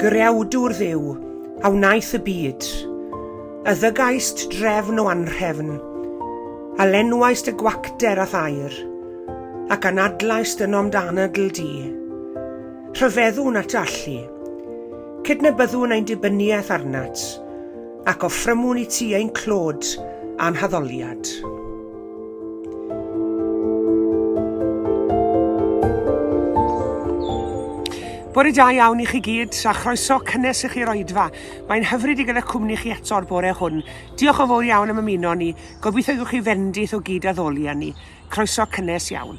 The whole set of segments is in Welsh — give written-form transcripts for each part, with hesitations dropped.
Greawdwr Dduw, a wnaeth y byd, y ddygaist drefn o anrhefn, a lenwaist y gwacter a'th air, ac anadlaist ynom d'anadl di. Rhyfeddwn at allu. Cydnabyddwn ein dibyniaeth arnat, ac offrymwn i ti ein clod a'n haddoliad. Bore da iawn i chi gyd, a chroeso cynnes i chi'r oedfa. Mae'n hyfryd i gael y cwmni chi eto'r bore hwn. Diolch yn fawr iawn am ymuno ni. Gobeithio gewch chi fendith o gyd addoli â ni. Croeso cynnes iawn.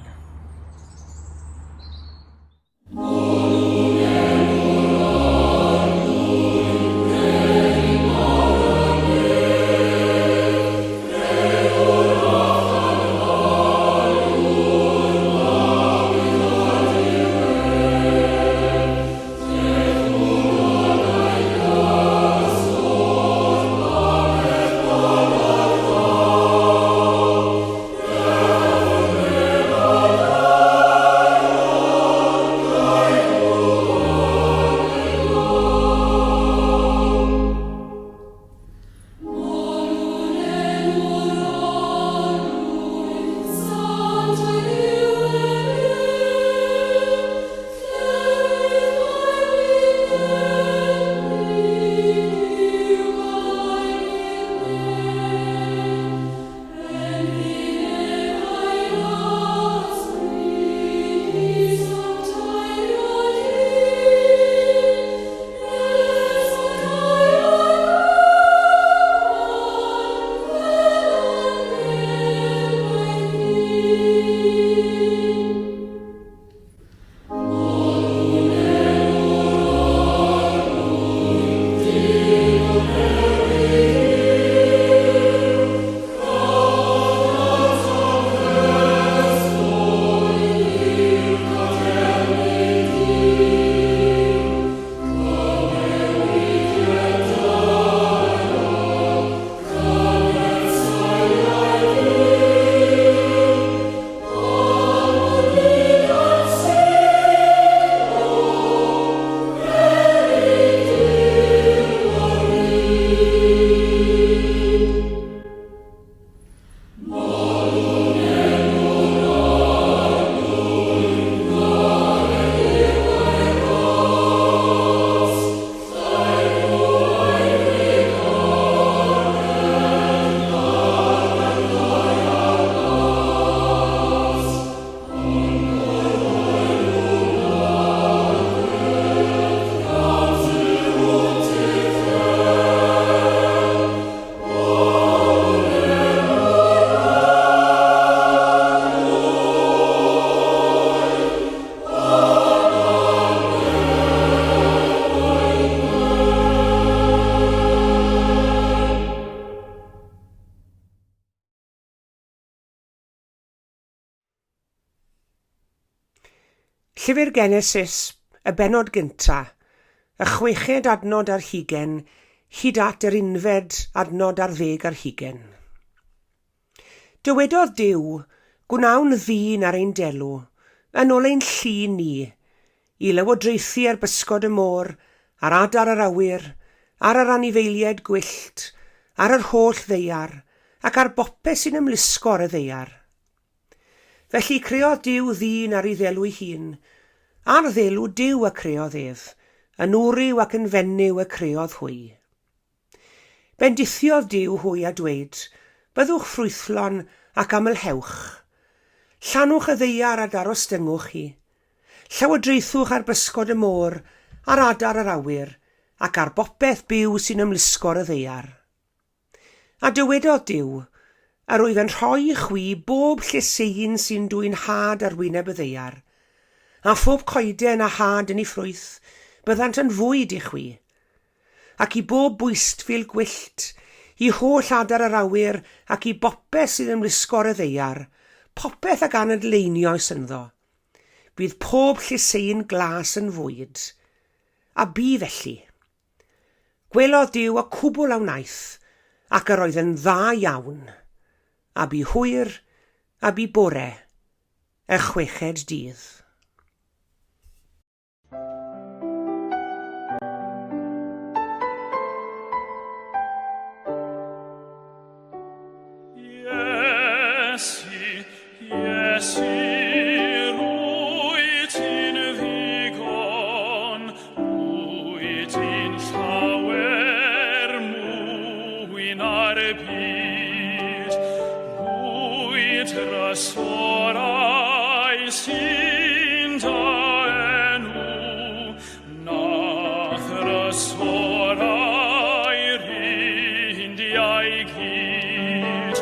Llyfr Genesis, y bennod gynta, y chweched adnod ar hugen hyd at yr unfed adnod ar ddeg ar hugen. Dywedodd Duw, Gwnawn ddyn ar ein delw, yn ôl ein llun ni, i lywodraethu ar bysgod y môr, ar adar yr awyr, ar yr anifeiliaid gwyllt, ar yr holl ddaear, ac ar bopeth sy'n ymlusgo ar y ddaear. Felly creodd Duw ddyn ar ei ddelw'i hun, ar ddelw Duw y creodd ef, yn wryw ac yn fenyw y creodd hwy. Bendithiodd Duw hwy a dweud, Byddwch ffrwythlon ac amlhewch. Llanwch y ddaear a darostyngwch hi. Llywodraethwch ar bysgod y môr, ar adar yr awyr, ac ar bopeth byw sy'n ymlusgo ar y ddaear. A dywedodd Duw, Yr wyf yn rhoi i chwi bob llysieuyn sy'n dwyn had ar wyneb y ddaear, a phob coeden a had yn ei ffrwyth, byddant yn fwyd i chwi. Ac i bob bwystfil gwyllt, i holl adar yr awyr, ac i bopeth sydd yn wisgo ar y ddaear, popeth ag anadl einioes ynddo, bydd pob llysieuyn glas yn fwyd. A bu felly. Gwelodd Duw y cwbl a wnaeth, ac yr oedd yn dda iawn. A bu hwyr, a bu bore, y chweched dydd. na'r byd. Mwy trysorau sy'n dy enw na thrysorau'r Indiau gyd.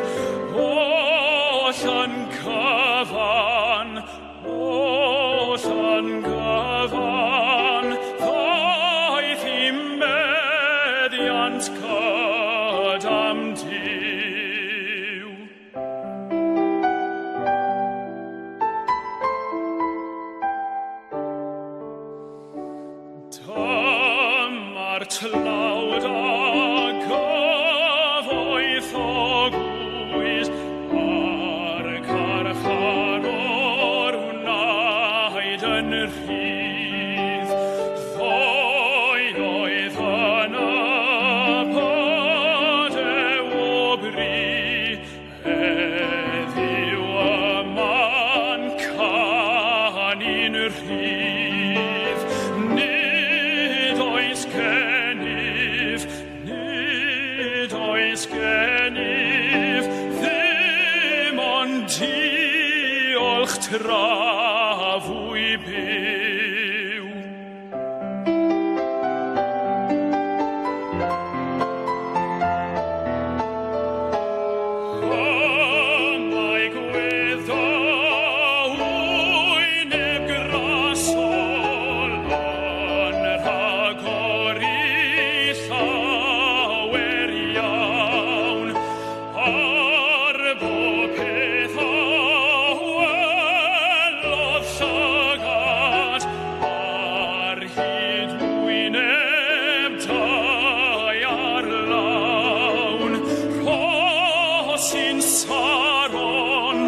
Oll yn cyfan, Oll yn gyfan, ddaeth i meddiant cyda'm Duw. Dyma'r tlawd a gyfoethogwyd, a'r carcharor wnaed yn rhydd. Ddoe oedd yn y pydew o bri, heddiw yma'n canu'n rhydd. Nid oes gennyf, nid oes gennyf ddim ond diolch tra fwy byw. Y mae gwedd dy wyneb grasol yn rhagori llawer iawn, ar bob peth a welodd llygad, ar hyd wyneb daear lawn. Rhosyn Saron,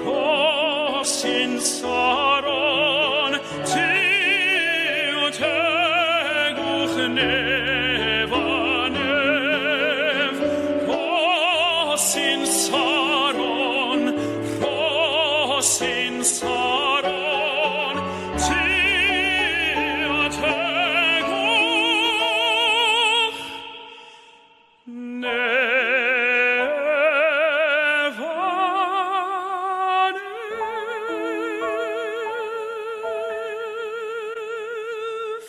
rhosyn Saron, Duw tegwch nef a nef. Rhosyn Saron, rhosyn Saron, Duw tegwch nef a nef.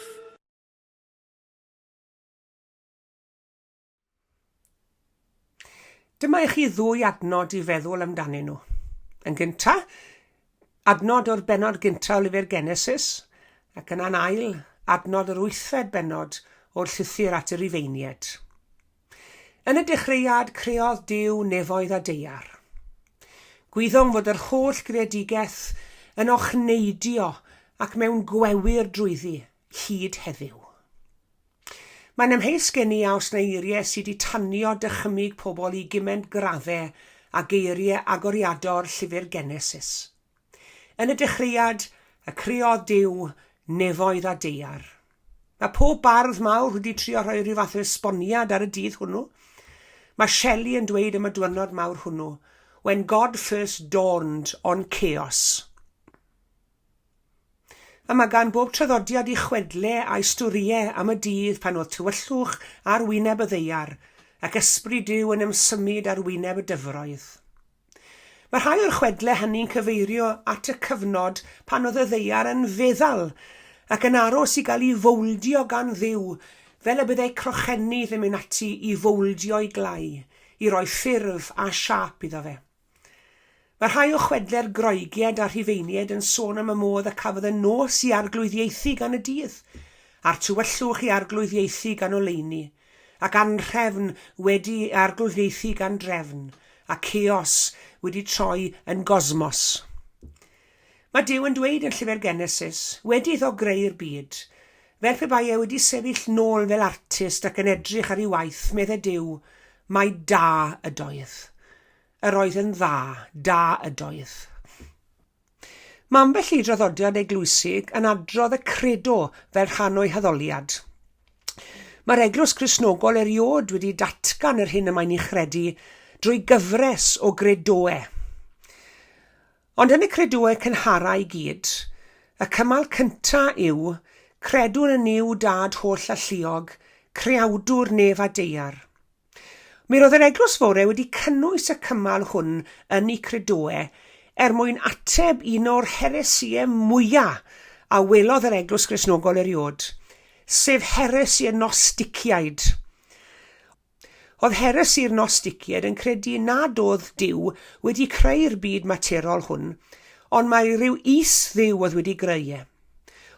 Dyma i chi ddwy adnod i feddwl amdanyn nhw. Yn gynta, adnod o'r bennod gynta o lyfr Genesis, ac yna'n ail, adnod yr wythfed bennod o'r llythyr at y Rufeiniaid. Yn y dechreuad creodd Duw nefoedd a daear. Gwyddom fod yr holl greadigaeth yn ochneidio ac mewn gwewyr drwyddi hyd heddiw. Mae'n amheus gen i a oes 'na eiriau sy 'di tanio dychymyg pobl i gyment gradde â geiriau agoriadol llyfr Genesis. Yn y dechreuad, y creodd Duw nefoedd a daear. Mae pob bardd mawr wedi trio rhoi rhyw fath o esboniad ar y dydd hwnnw. Mae Shelley yn dweud am y dwyrnod mawr hwnnw, When God first dawned on chaos. A mae gan bob traddodiad ei chwedle a'i storïau am y dydd pan oedd tywyllwch ar wyneb y ddaear ac ysbryd Duw yn ymsymud ar wyneb y dyfroedd. Mae rhai o'r chwedlau hynny'n cyfeirio at y cyfnod pan oedd y ddaear yn feddal ac yn aros i gael ei fowldio gan Dduw, fel y byddai crochenydd yn mynd ati i fowldio'i glai, i roi ffurf a siâp iddo fe. Mae rhai o chwedlau'r Groegiaid a'r Rhufeiniaid yn sôn am y modd y cafodd y nos ei arglwyddiaethu gan y dydd, a'r tywyllwch ei arglwyddiaethu gan oleuni. ac anhrefn wedi ei arglwyddiaethu gan drefn, a chaos wedi troi yn gosmos. Mae Duw yn dweud yn Llyfr Genesis, wedi iddo greu'r byd, fel pe bai e wedi sefyll nôl fel artist ac yn edrych ar ei waith, medde Duw, mai da ydoedd. Yr oedd yn dda, da ydoedd. Mae ambell i draddodiad eglwysig yn adrodd y credo fel rhan o'i haddoliad. Mae'r Eglwys Gristnogol erioed wedi datgan yr hyn y mae'n ei chredu drwy gyfres o gredoau. Ond yn y credoau cynhara i gyd, y cymal cyntaf yw, Credwn yn Nuw Dad holl alluog, Creawdwr nef a daear. Mi roedd yr Eglwys Fore wedi cynnwys y cymal hwn yn eu credoau er mwyn ateb un o'r heresïau mwya a welodd yr Eglwys Gristnogol eriod, sef heresi y Nosticiaid. Oedd heresi'r Nosticiaid yn credu nad oedd Duw wedi creu'r byd materol hwn, ond mai rhyw is-dduw oedd wedi greu e.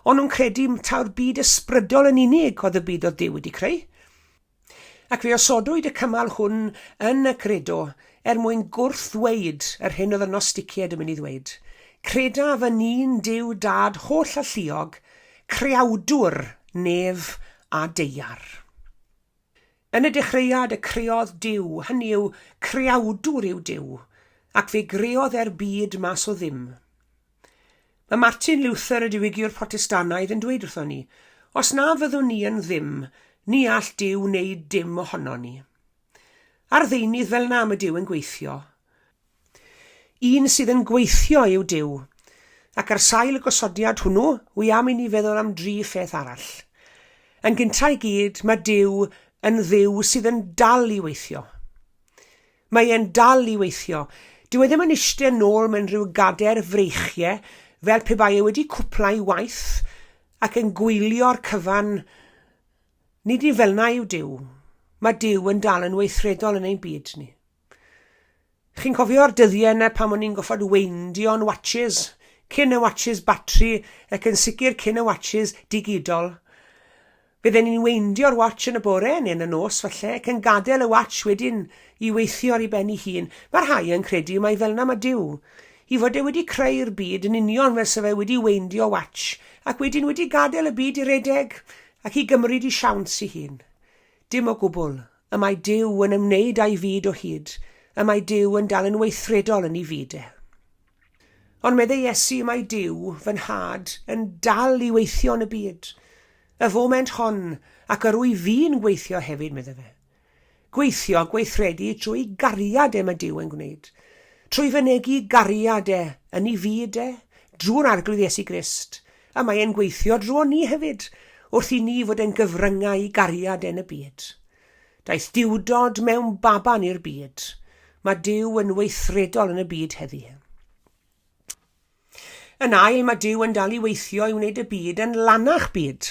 O'n nhw'n credu taw'r byd ysbrydol yn unig oedd y byd oedd Duw wedi creu. Ac fe osodwyd y cymal hwn yn y Credo er mwyn gwrth-ddweud yr hyn oedd y Nosticiaid yn mynd i ddweud, Credaf yn un Duw Dad holl-alluog, Creawdwr nef a daear. Yn y dechreuad y creodd Duw, hynny yw, Creawdwr yw Duw, ac fe greodd e'r byd mas o ddim. Mae Martin Luther, y diwygiwr Protestannaidd, yn dweud wrthon ni, os na fyddwn ni yn ddim, ni all Duw wneud dim ohonon ni. Ar ddeunydd fel 'na mae Duw yn gweithio. Un sydd yn gweithio yw Duw. Ac ar sail y gosodiad hwnnw, wi am i ni feddwl am dri pheth arall. Yn gyntaf i gyd, mae Duw yn Dduw sydd yn dal i weithio. Mae e'n dal i weithio. Dyw e ddim yn ishte nôl mewn rhyw gader freichie fel pe bai e wedi cwpla'i waith ac yn gwylio'r cyfan. Nid un fel 'na yw Duw. Mae Duw yn dal yn weithredol yn ein byd ni. Chi'n cofio'r dyddiau yna pan o'n ni'n goffod weindio'n watches, cyn y watches batri ac yn sicr cyn y watches digidol? Bydden ni'n weindio'r watch yn y bore, neu yn y nos falle, ac yn gadael y watch wedyn i weithio ar ei ben ei hun. Mae rhai yn credu mai fel 'na mae Duw. I fod e wedi creu'r byd yn union fel 'sa fe wedi weindio watch, ac wedyn wedi gadael y byd i redeg ac i gymryd ei siawns ei hun. Dim o gwbl. Y mae Duw yn ymwneud â'i fyd o hyd. Y mae Duw yn dal yn weithredol yn ei fyd e. Ond meddai Iesu, mae Duw, fy nhad, yn dal i weithio yn y byd. Y foment hon, ac yr wyf fi'n gweithio hefyd, meddai fe. Gweithio, gweithredu trwy gariad e mae Duw yn gwneud. Trwy fynegi gariad e yn ei fyd e, drwy'r Arglwydd Iesu Grist, a mae e'n gweithio drwy ni hefyd, wrth i ni fod yn gyfryngau i gariad e yn y byd. Daeth Duwdod mewn baban i'r byd. Mae Duw yn weithredol yn y byd heddi. Yn ail, mae Duw yn dal i weithio i wneud y byd yn lanach byd.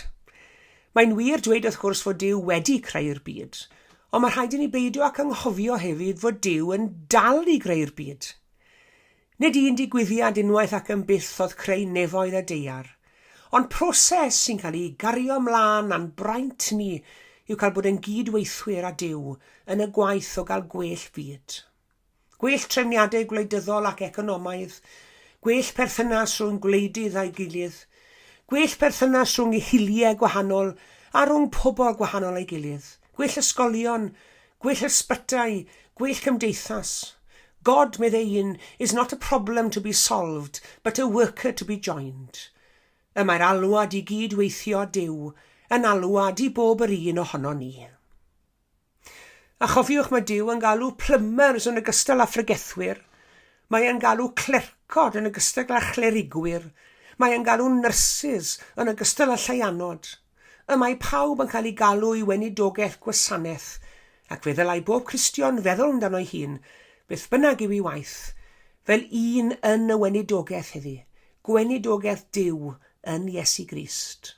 Mae'n wir dweud wrth gwrs fod Duw wedi creu'r byd, ond mae rhaid i ni beidio ac anghofio hefyd fod Duw yn dal i greu'r byd. Nid un digwyddiad unwaith ac am byth oedd creu nefoedd a daear, ond proses sy'n cael ei gario mlân a'n braint ni yw cael bod yn gyd-weithwyr â Duw yn y gwaith o gael gwell fyd. Gwell trefniadau gwleidyddol ac economaidd, gwell perthynas rhwng gwleidydd a'i gilydd, gwell perthynas rhwng hiliau gwahanol a rhwng pobl gwahanol a'i gilydd, gwell ysgolion, Gwell ysbytai, gwell cymdeithas. God, meddai un, is not a problem to be solved, but a worker to be joined. Y mae'r alwad i gyd-weithio â Duw yn alwad i bob yr un ohonon ni. A chofiwch, mae Duw yn galw plumbers yn ogystal â phregethwyr. Mae e'n galw clercod yn ogystal â chlerigwyr. Mae e'n galw nyrsys yn ogystal â lleianod. Y mae pawb yn cael eu galw i weinidogaeth gwasanaeth, ac fe ddylai bob Cristion feddwl amdano'i hun, beth bynnag yw ei waith, fel un yn y weinidogaeth heddi, gweinidogaeth Duw yn Iesu Grist.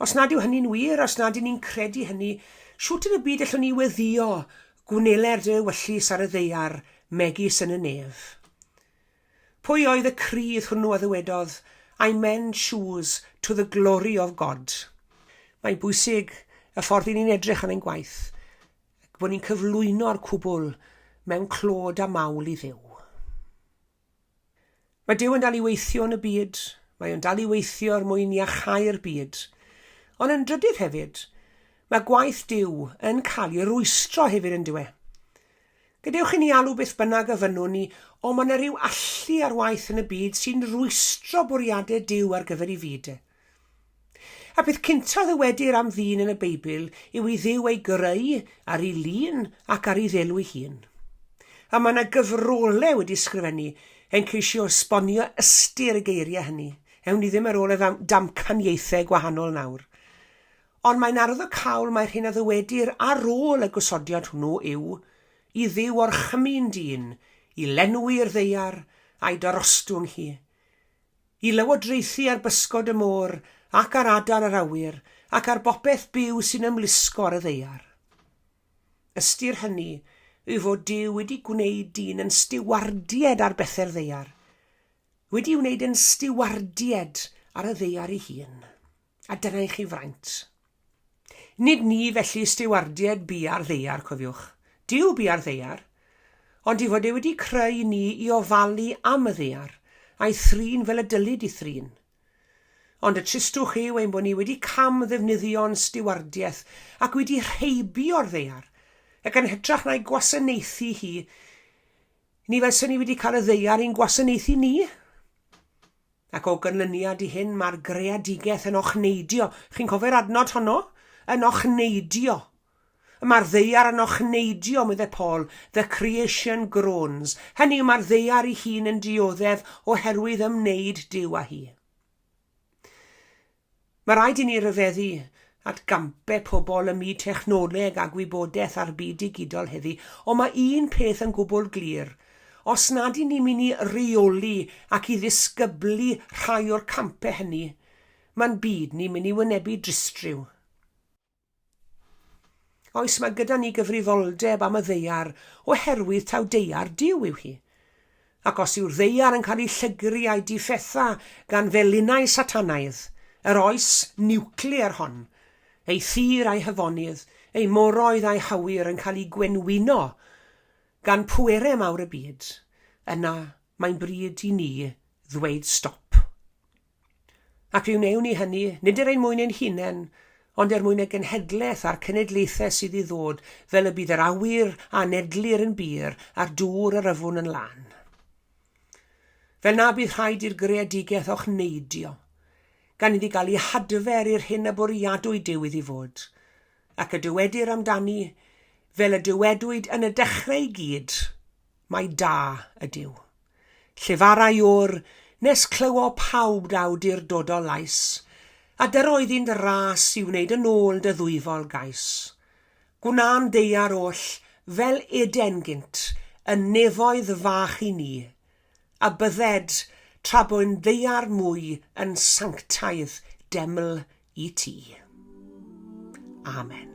Os nad yw hynny'n wir, os nad y'n ni'n credu hynny, shwt yn y byd allwn ni weddïo, Gwneler dy ewyllys ar y ddaear, megis yn y nef? Pwy oedd y crydd hwnnw a ddywedodd, I mend shoes to the glory of God? Mae'n bwysig y ffordd i ni'n edrych ar ein gwaith, ac bod ni'n cyflwyno'r cwbl mewn clod a mawl i Dduw. Mae Duw yn dal i weithio yn y byd, mae o'n dal i weithio er mwyn iachau'r byd. Ond yn drydydd hefyd, mae gwaith Duw yn cael ei rwystro hefyd yn dyw e. Gadewch i ni alw beth bynnag a fynnwn ni, ond mae 'na ryw allu ar waith yn y byd sy'n rwystro bwriadau Duw ar gyfer ei fyd e. A peth cyntaf ddywedir am ddyn yn y Beibl yw i Dduw ei greu ar ei lun ac ar ei ddelw ei hun. A mae 'na gyfrolau wedi sgrifennu yn ceisio esbonio ystyr y geiriau hynny. Ewn ni ddim ar ôl y damcaniaethau gwahanol nawr. Ond mae'n arwyddocaol mai'r hyn a ddywedir ar ôl y gosodiad hwnnw yw. i Dduw orchymyn dyn i lenwi'r ddaear a'i darostwng hi, i lywodraethu ar bysgod y môr ac ar adar yr awyr ac ar bopeth byw sy'n ymlusgo ar y ddaear. Ystyr hynny yw fod Duw wedi gwneud dyn yn stiwardied ar bethau'r ddaear, wedi wneud yn stiwardied ar y ddaear ei hun. A dyna i chi fraint. Nid ni felly stiwardied bia'r ddaear, cofiwch. Duw bia'r ddaear, ond ei fod e wedi creu ni i ofalu am y ddaear, a'i thrin fel y dylid ei thrin. Ond y tristwch yw ein bod ni wedi cam ddefnyddio'n stiwardiaeth ac wedi rheibio'r ddaear, ac yn hytrach na'i gwasanaethu hi, ni fel 'sen ni wedi cael y ddaear i'n gwasanaethu ni. Ac o ganlyniad i hyn mae'r greadigaeth yn ochneidio. Chi'n cofio'r adnod honno? Yn ochneidio. Y mae'r ddaear yn ochneidio, meddai Paul, the creation groans. Hynny yw, mae'r ddaear ei hun yn dioddef oherwydd ymwneud Duw â hi. Mae rhaid i ni ryfeddu at gampau pobl ym myd technoleg a gwybodaeth a'r byd digidol heddi, ond mae un peth yn gwbl glir, os nad i ni'n mynd i reoli ac i ddisgyblu rhai o'r campau hynny, mae'n byd ni'n mynd i wynebu distryw. Oes, mae gyda ni gyfrifoldeb am y ddaear oherwydd taw daear Duw yw hi. Ac os yw'r ddaear yn cael ei llygru a'i difetha gan felinau satanaidd, yr oes niwclear hon, ei thir a'i hafonydd, ei moroedd a'i hawyr yn cael eu gwenwyno gan pwerau mawr y byd, yna mae'n bryd i ni ddweud stop. Ac fe wnewn ni hynny, nid er ein mwyn ein hunain, ond er mwyn y genhedlaeth a'r cenedlaethau sydd i ddod, fel y bydd yr awyr a anedlir yn bur a'r dŵr yr yfwn yn lân. Fel na bydd rhaid i'r greadigaeth ochneidio, gan iddi gael ei hadfer i'r hyn y bwriadwyd Duw iddi fod, ac y dywedir amdani, fel y dywedwyd yn y dechrau i gyd, mai da ydyw. Llefarai o'r nes clywo pawb dy awdurdodol lais, a dyro iddynt ras i wneud yn ôl dy ddwyfol gais. Gwna'n daear oll fel Eden gynt, yn nefoedd fach i ni, a bydded tra bo'n ddaear mwy yn sanctaidd deml i ti. Amen.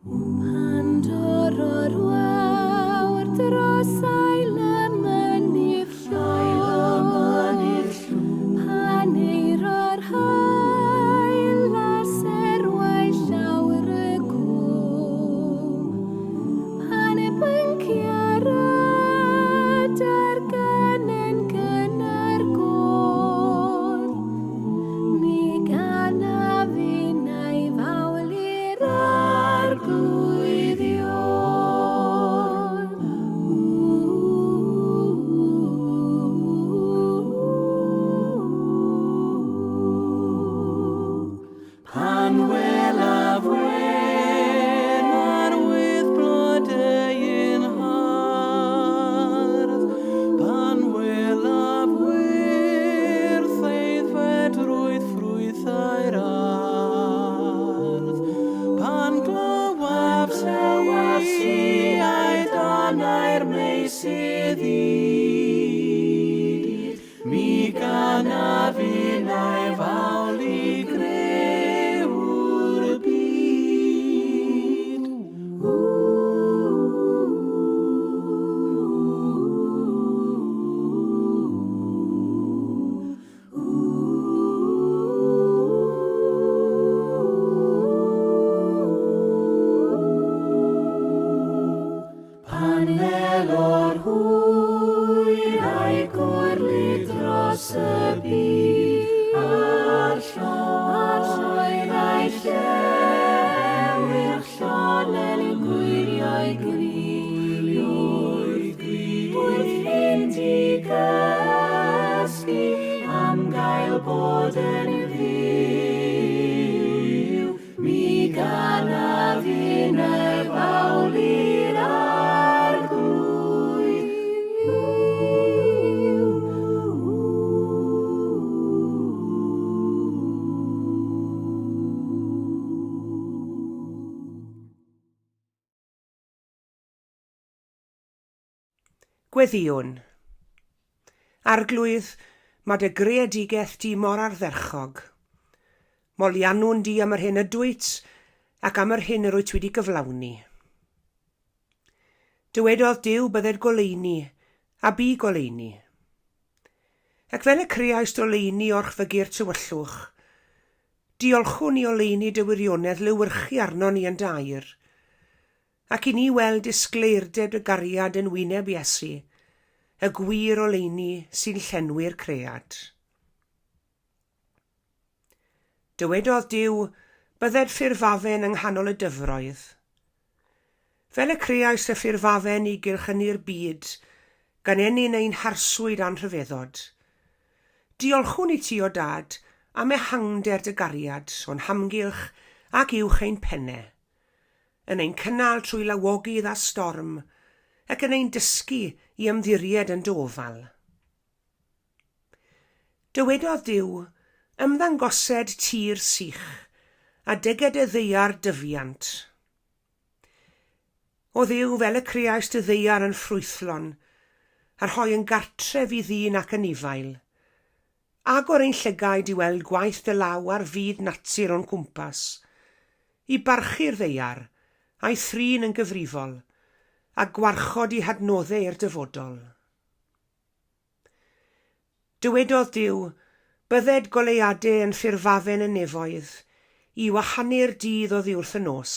Pan dorro'r wawr dros ael y mynydd llwm, pan eiro'r haul a serwau llawr y cwm, pan y byncia'r adar gynnen gynnar gôr, mi ganaf innau fawl i'r Arglwydd Ion. Pan welaf wen arwydd blodeuyn hardd, pan welaf wyrth aeddfedrwydd ffrwythau'r ardd, pan glywaf seiau danau'r meysydd hyd, mi ganaf innau fawl i Grëwr y byd. Pan ddelo'r hwyr a'i gwrlu dros y byd, a'r lloedd a'i llewyrch llon yn gwylio'i gri, wrth fynd i gysgu am gael bod yn fyw, mi ganaf innau fawl. Gweddïwn. Arglwydd, mae dy greadigaeth di mor ardderchog. Moliannwn di am yr hyn ydwyt ac am yr hyn yr wyt wedi gyflawni. Dywedodd Duw bydded goleuni, a bu goleuni. Ac fel y creaist oleuni orchfygu'r tywyllwch, diolchwn i oleuni dy wirionedd lewyrchu arnon ni yn dy air, ac i ni weld disgleirdeb dy gariad yn wyneb Iesu, y gwir oleuni sy'n llenwi'r cread. Dywedodd Duw, Bydded ffurfafen yng nghanol y dyfroedd. Fel y creais y ffurfafen i gylchynnu'r byd, gan ennyn ein harswyd a'n rhyfeddod. Diolchwn i ti, O Dad, am ehangder dy gariad o'n hamgylch ac uwch ein penne, yn ein cynnal trwy lawogydd a storm, ac yn ein dysgu i ymddiried yn dy ofal. Dywedodd Duw, Ymddangosed tir sych, a dyged y ddaear dyfiant. O Dduw, fel y creaist y ddaear yn ffrwythlon, a rhoi yn gartref i ddyn ac anifail, agor ein llygaid i weld gwaith dy law ar fyd natur o'n cwmpas, i barchu'r ddaear, a'i thrin yn gyfrifol, a gwarchod ei hadnoddau i'r dyfodol. Dywedodd Duw, Bydded goleuadau yn ffurfafen y nefoedd, i wahanu'r dydd oddi wrth y nos.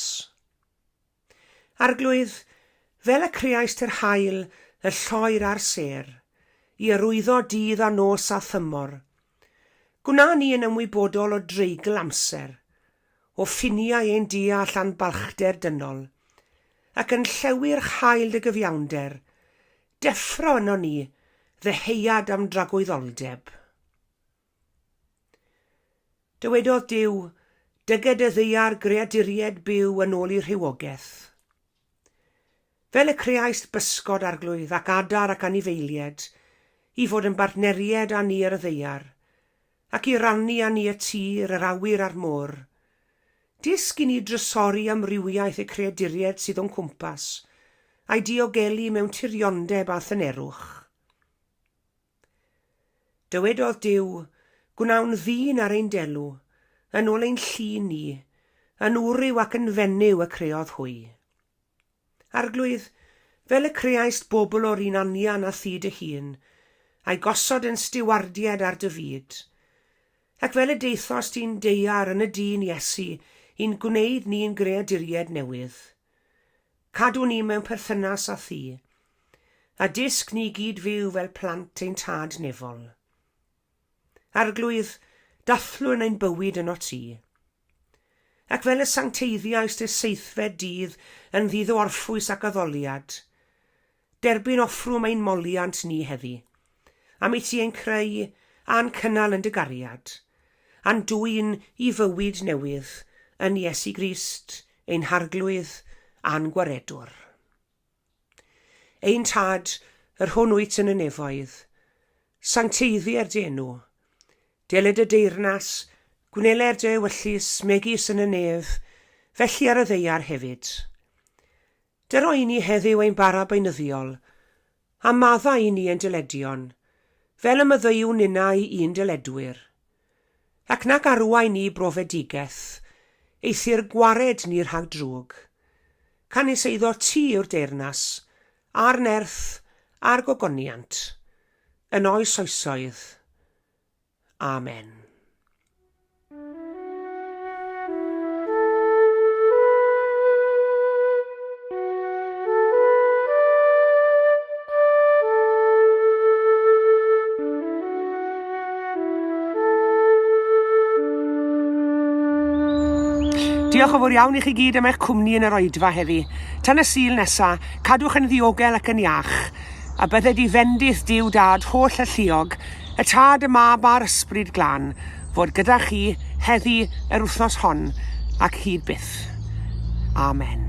Arglwydd, fel y creaist yr haul, y lloer a'r sêr, i arwyddo dydd a nos a thymor, gwna ni yn ymwybodol o dreigl amser, o ffiniau ein deall a'n balchder dynol, ac yn llewyrch haul dy gyfiawnder, Deffro ynon ni ddeheuad am dragwyddoldeb. Dywedodd Duw, Dyged y ddaear greaduriaid byw yn ôl eu rhywogaeth. Fel y creaist bysgod, Arglwydd, ac adar ac anifeiliaid, i fod yn bartneriaid â ni ar y ddaear, ac i rannu â ni y tir, yr awyr a'r môr. Dysg i ni drysori amrywiaeth y creaduriaid sydd o'n cwmpas, a'i diogelu mewn tiriondeb a thynerwch. Dywedodd Duw, Gwnawn ddyn ar ein delw, yn ôl ein llun ni, yn wryw ac yn fenyw y creodd hwy. Arglwydd, fel y creaist bobl o'r un anian â thi dy hun, a'i gosod yn stiwardiaid ar dy fyd, ac fel y daethost i'n daear yn y dyn Iesu i'n gwneud ni'n greaduriaid newydd, cadw ni mewn perthynas â thi, a dysg ni gyd-fyw fel plant ein Tad nefol. Arglwydd, dathlu yn ein bywyd ynot ti. Ac fel y sancteiddiaist y seithfed dydd yn ddydd o orffwys ac addoliad, derbyn offrwm ein moliant ni heddi, am i ti ein creu a'n cynnal yn dy gariad, a'n dwyn i fywyd newydd yn Iesu Grist, ein Harglwydd a'n Gwaredwr. Ein Tad, yr hwn wyt yn y nefoedd, sancteiddier dy enw. Deled y deyrnas, gwneler dy ewyllys, megis yn y nef, felly ar y ddaear hefyd. Dyro i ni heddiw ein bara beunyddiol, a maddau i ni ein dyledion, fel y maddeuwn ninnau i'n dyledwyr. Ac nac arwain ni brofedigaeth, eithr gwared ni rhag drwg. Canys eiddo ti yw'r deyrnas, a'r nerth, a'r gogoniant, yn oes oesoedd. Amen. Diolch yn fawr iawn i chi gyd am eich cwmni yn yr oedfa heddi. Tan y Sul nesa, cadwch yn ddiogel ac yn iach, a bydded i fendith Duw Dad holl alluog, y Tad, y Mab a'r Ysbryd Glân, fod gyda chi heddi yr wythnos hon ac hyd byth. Amen.